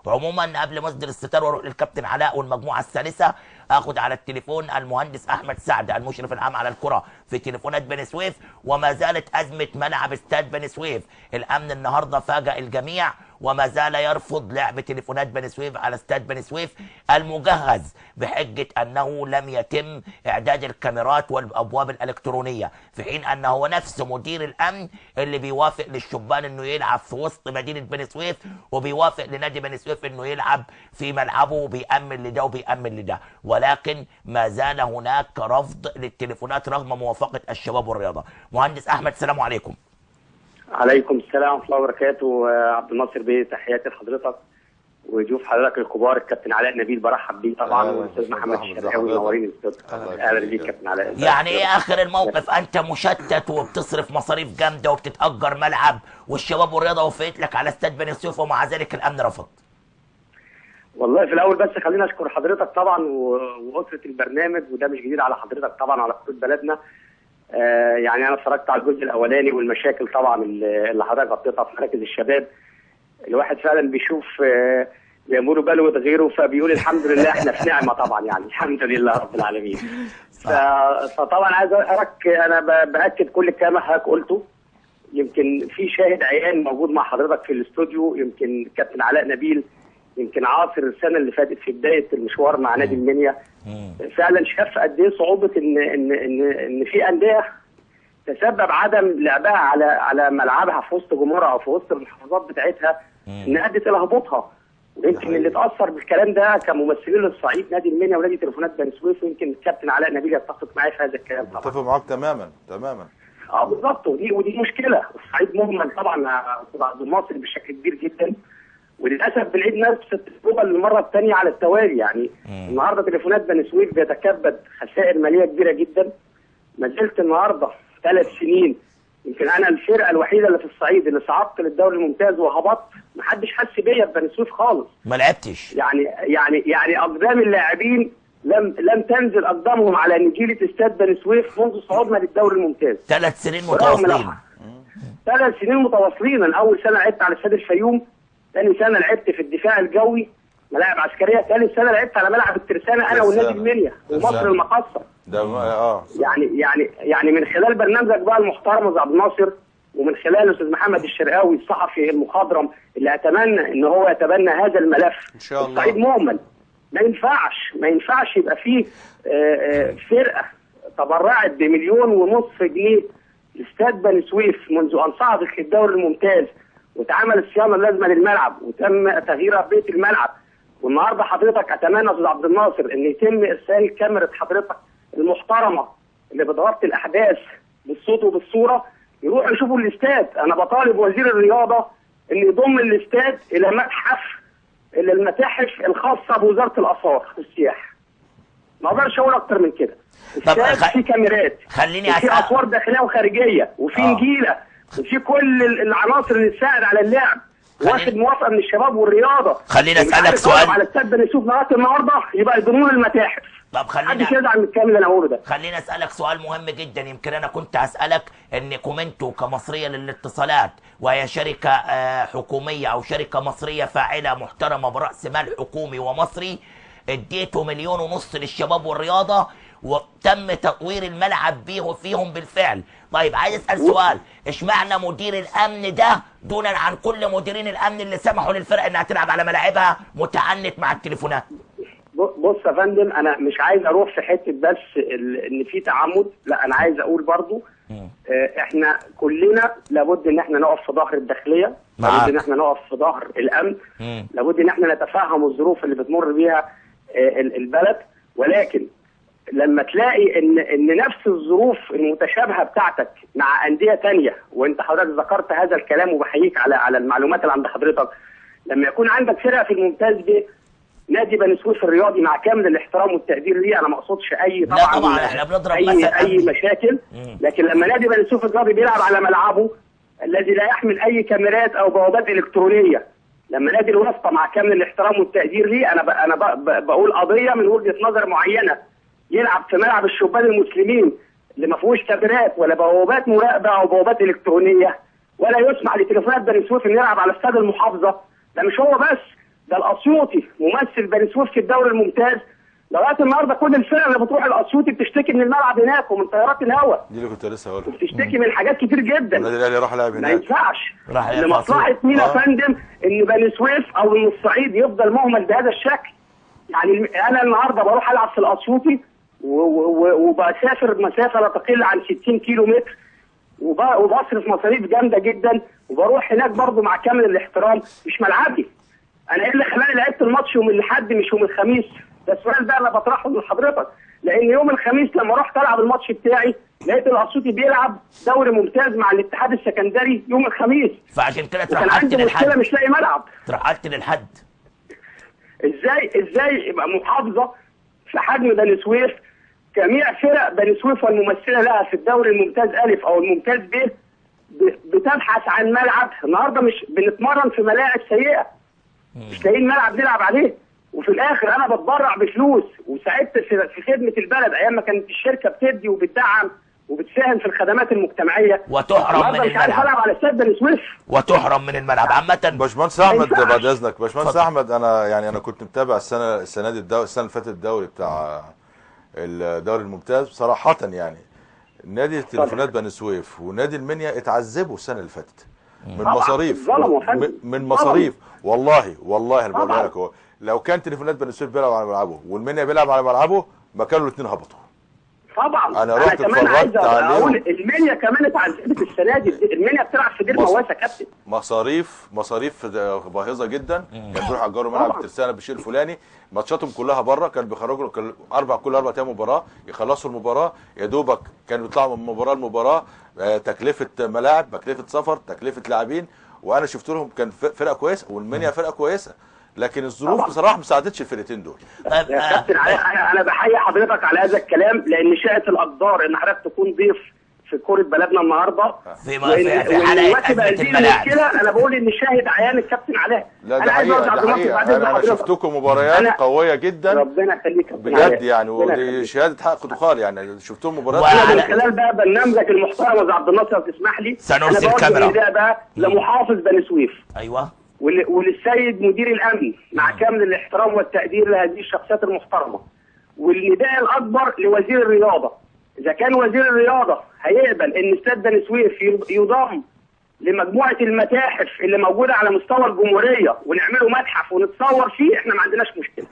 عموما قبل ما اصدر الستار واروح للكابتن علاء والمجموعة الثالثة، اخد على التليفون المهندس احمد سعد المشرف العام على الكره في تليفونات بني سويف. وما زالت ازمة ملعب استاد بني سويف، الامن النهارده فاجأ الجميع وما زال يرفض لعب تليفونات بني سويف على استاد بني سويف المجهز بحجة انه لم يتم اعداد الكاميرات والابواب الالكترونية، في حين انه هو نفسه مدير الامن اللي بيوافق للشبان انه يلعب في وسط مدينة بني سويف، وبيوافق لنادي بني سويف انه يلعب في ملعبه، وبيأمن لده وبيأمن لده، ولكن ما زال هناك رفض للتليفونات رغم موافقة الشباب والرياضة. مهندس احمد، السلام عليكم. عليكم السلام ورحمة الله وبركاته. عبد الناصر بيه، تحياتي لحضرتك وضيوف حضرتك الكبار، الكابتن علاء نبيل برحب بيه طبعا، والاستاذ محمد الشرقاوي، منورين الاستوديو. اهلا بيك كابتن علاء. يعني ايه اخر الموقف؟ انت مشتت وبتصرف مصاريف جامدة وبتتاجر ملعب، والشباب والرياضة وافقت لك على استاد بني سويف، ومع ذلك الامن رفض. والله في الاول بس خلينا اشكر حضرتك طبعا واسره البرنامج، وده مش جديد على حضرتك طبعا على خطوط بلدنا. يعني انا اتفرجت على الجزء الاولاني والمشاكل طبعا اللي حضرتك غطيتها في مراكز الشباب. الواحد فعلا بيشوف زي ما بيقولوا بلوة غيره، فبيقول الحمد لله احنا في نعمه طبعا، يعني الحمد لله رب العالمين. فطبعا عايز اقول لحضرتك انا باكد كل الكلام اللي حضرتك قلته. يمكن في شاهد عيان موجود مع حضرتك في الاستوديو، يمكن كابتن علاء نبيل، يمكن عاصر السنة اللي فاتت في بداية المشوار مع نادي المنيا، فعلا شاف قد ايه صعوبة ان ان ان ان في اندية تسبب عدم لعبها على ملعبها في وسط جمهورها او في وسط المحافظات بتاعتها، ان ادت الى هبوطها. ويمكن اللي اتاثر بالكلام ده كممثلين للصعيد نادي المنيا ونادي تليفونات بني سويف، ويمكن الكابتن علاء نبيل يتفق معايا في هذا الكلام. طبعا اتفق معاك تماما تماما. بالظبط، ودي مشكلة. الصعيد مهمل طبعا عبد الناصر بشكل كبير جدا، وللاسف بنعيد نفس التجربة للمرة الثانية على التوالي. يعني النهارده تليفونات بني سويف بيتكبد خسائر ماليه كبيرة جدا. ما زلت النهارده 3 سنين، يمكن انا الفرقة الوحيدة اللي في الصعيد اللي صعدت للدوري الممتاز وهبطت، ما حدش حس بيا في بني سويف خالص. ما لعبتش. يعني اقدام اللاعبين لم تنزل اقدامهم على نجيله استاد بني سويف منذ صعودنا للدوري الممتاز. 3 سنين متواصلين. 3 سنين متواصلين. انا اول سنة لعبت على استاد الفيوم، ثاني سنة لعبت في الدفاع الجوي ملاعب عسكرية، ثالث سنة لعبت على ملعب الترسانه انا والنادي المنيا ومصر المقاصه. ده يعني من خلال برنامجك بقى المحترم يا عبد الناصر، ومن خلال الاستاذ محمد الشرقاوي الصحفي المخضرم اللي اتمنى ان هو يتبنى هذا الملف ان شاء الله. الصعيد مهمل، ما ينفعش يبقى فيه فرقه تبرعت ب1.5 مليون جنيه لاستاد بني سويف منذ ان صعدت للدوري الممتاز، واتعمل الصيانة اللازمة للملعب وتم تغيير بيت الملعب. والنهارده حضرتك اتمنى استاذ عبد الناصر ان يتم ارسال كاميرا حضرتك المحترمة اللي بتغطي الاحداث بالصوت وبالصوره، يروحوا يشوفوا الاستاد. انا بطالب وزير الرياضة ان يضم الاستاد الى متحف، الى المتاحف الخاصة بوزارة الاثار والسياحة. ما اقدرش اقول اكتر من كده. الاستاد فيه كاميرات، خليني في اسوار داخلية وخارجيه، وفي نجيله، وفي كل العناصر اللي تساعد على اللعب، واخد موافقة من الشباب والرياضة. خليني اسالك سؤال على استاد بني سويف لغاية النهارده يبقى يضمون المتاحف. طب خلينا، محدش يزعل من الكلام اللي انا هقوله ده. خليني اسالك سؤال مهم جدا، يمكن انا كنت هسالك ان كومنتو كمصريه للاتصالات، وهي شركة حكومية او شركة مصرية فاعله محترمه براس مال حكومي ومصري، اديته 1.5 مليون للشباب والرياضة وتم تطوير الملعب بيه فيهم بالفعل. طيب عايز اسال سؤال، اشمعنى مدير الامن ده دونا عن كل مديرين الامن اللي سمحوا للفرق انها تلعب على ملاعبها متعنت مع التليفونات؟ بص يا فندم، انا مش عايز اروح في حتة بس ان في تعمد، لا انا عايز اقول برضو احنا كلنا لابد ان احنا نقف في ظهر الداخلية، لابد ان احنا نقف في ظهر الامن، لابد ان احنا نتفهم الظروف اللي بتمر بيها البلد. ولكن لما تلاقي ان نفس الظروف المتشابهة بتاعتك مع اندية ثانية، وانت حضرتك ذكرت هذا الكلام وبحييك على المعلومات اللي عند حضرتك، لما يكون عندك فرقه في الممتاز ب نادي بني سويف الرياضي، مع كامل الاحترام والتقدير ليه، انا ما اقصدش اي طبعا، طبعا احنا بنضرب اي مشاكل، لكن لما نادي بني سويف الرياضي بيلعب على ملعبه الذي لا يحمل اي كاميرات او بوابات الكترونية، لما نادي الواسطة مع كامل الاحترام والتقدير ليه، انا بقول قضية من وجهه نظر معينة، يلعب في ملعب الشبان المسلمين اللي ما فيهوش كاميرات ولا بوابات مراقبة او بوابات الكترونية، ولا يسمح لتليفونات بني سويف انه يلعب على استاد المحافظة. ده مش هو بس، ده الاسيوطي ممثل بني سويف في الدوري الممتاز، لغاية النهارده كل الفرق اللي بتروح الاسيوطي بتشتكي من الملعب هناك ومن تيارات الهواء. دي اللي كنت لسه هقولها. وبتشتكي من حاجات كتير جدا. النادي الاهلي راح لعب هناك. ما ينفعش. لمصلحة مين يا فندم ان بني سويف او ان الصعيد يفضل مهمل بهذا الشكل؟ يعني انا النهارده بروح العب في الاسيوطي وبسافر مسافة لا تقل عن 60 كيلو متر وبصرف مصاريف جامدة جدا، وبروح هناك برضه مع كامل الاحترام مش ملعبي. انا ايه اللي خلاني لعبت الماتش يوم الاحد مش يوم الخميس؟ ده السؤال ده انا بطرحه لحضرتك، لان يوم الخميس لما رحت العب الماتش بتاعي لقيت الاسيوطي بيلعب دوري ممتاز مع الاتحاد السكندري يوم الخميس، فعشان كده اترحلت للحد. مش لاقي ملعب، اترحلت للحد. ازاي يبقى محافظة في حجم بني سويف، جميع فرق بني سويف والممثله لها في الدوري الممتاز الف او الممتاز ب بتبحث عن ملعب؟ النهارده مش بنتمرن في ملاعب سيئه، مش لاقيين ملعب نلعب عليه، وفي الاخر انا بتبرع بفلوس وساعدت في خدمة البلد ايام ما كانت الشركة بتدي وبتدعم وبتساهم في الخدمات المجتمعية، وتحرم من الملعب. مش عارف العب على استاد بني سويف وتحرم من الملعب. عامة باشمهندس احمد بعد اذنك، باشمهندس احمد، انا يعني انا كنت متابع السنة دي السنة اللي فاتت الدوري بتاع الدوري الممتاز. صراحة يعني نادي تليفونات بني سويف ونادي المنيا اتعذبوا السنة اللي فاتت من مصاريف، من مصاريف. والله انا بقول لك، هو لو كان تليفونات بني سويف بيلعب على ملعبه والمنيا بيلعب على ملعبه ما كانوا الاثنين هبطوا. طبعا انا رحت اتفرجت عليهم. المنيا كمان اتعذبت السنة دي، المنيا بتلعب في دير مواسه كابتن. مصاريف باهظه جدا. كان بيروحوا يأجروا ملعب الترسانه بالشيء الفلاني، ماتشاتهم كلها بره، كانوا بيخرجوا كل اربع ايام مباراة، يخلصوا المباراة يا دوبك كانوا بيطلعوا من مباراة لمباراة. تكلفة ملاعب، تكلفة سفر، تكلفة لاعبين. وانا شفت لهم كان فرقه كويسة والمنيا فرقه كويسة، لكن الظروف بصراحة ما ساعدتش الفرقتين دول. يا كابتن انا بحيي حضرتك على هذا الكلام، لان شاءت الاقدار ان حضرتك تكون ضيف في كورة بلدنا النهارده في حلقة ازمة الملاعب. انا بقول ان شاهد عيان الكابتن علاء. لا ده حقيقة، انا شفتكم مباريات قوية جدا، ربنا يخليك بجد يعني، ودي شهادة حق تقال يعني. شفتهم مباريات. انا من خلال بقى برنامجك المحترم يا عبد الناصر لو تسمح لي، سنرسل كاميرا بقى لمحافظ بني سويف، ايوه، وللسيد مدير الامن مع كامل الاحترام والتقدير لهذه الشخصيات المحترمة، والنداء الاكبر لوزير الرياضة. اذا كان وزير الرياضة هيقبل ان استاد بني سويف يضم لمجموعة المتاحف اللي موجودة على مستوى الجمهورية ونعمله متحف ونتصور فيه، احنا ما عندناش مشكلة.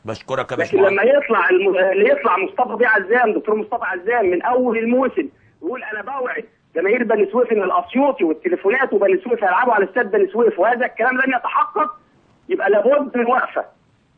بشكرك يا باشمهندس. لكن لما يطلع اللي يطلع مصطفى بيه عزام، دكتور مصطفى عزام، من اول الموسم يقول انا بوعد جماهير بني سويف ان الاسيوطي والتليفونات وبني سويف هيلعبوا على استاد بني سويف، وهذا الكلام لن يتحقق، يبقى لابد من وقفه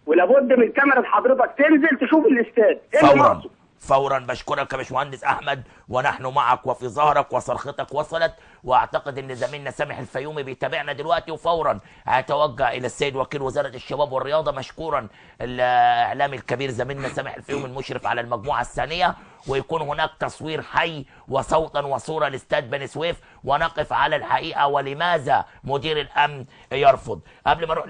ولابد من كاميرا حضرتك تنزل تشوف الاستاد فورا فورا. بشكرك يا باشمهندس احمد، ونحن معك وفي ظهرك وصرختك وصلت، واعتقد ان زميلنا سامح الفيومي بيتابعنا دلوقتي، وفورا هيتوجه الى السيد وكيل وزارة الشباب والرياضة مشكورا الاعلامي الكبير زميلنا سامح الفيومي المشرف على المجموعة الثانية، ويكون هناك تصوير حي وصوتا وصوره لاستاد بني سويف، ونقف على الحقيقة ولماذا مدير الامن يرفض. قبل ما نروح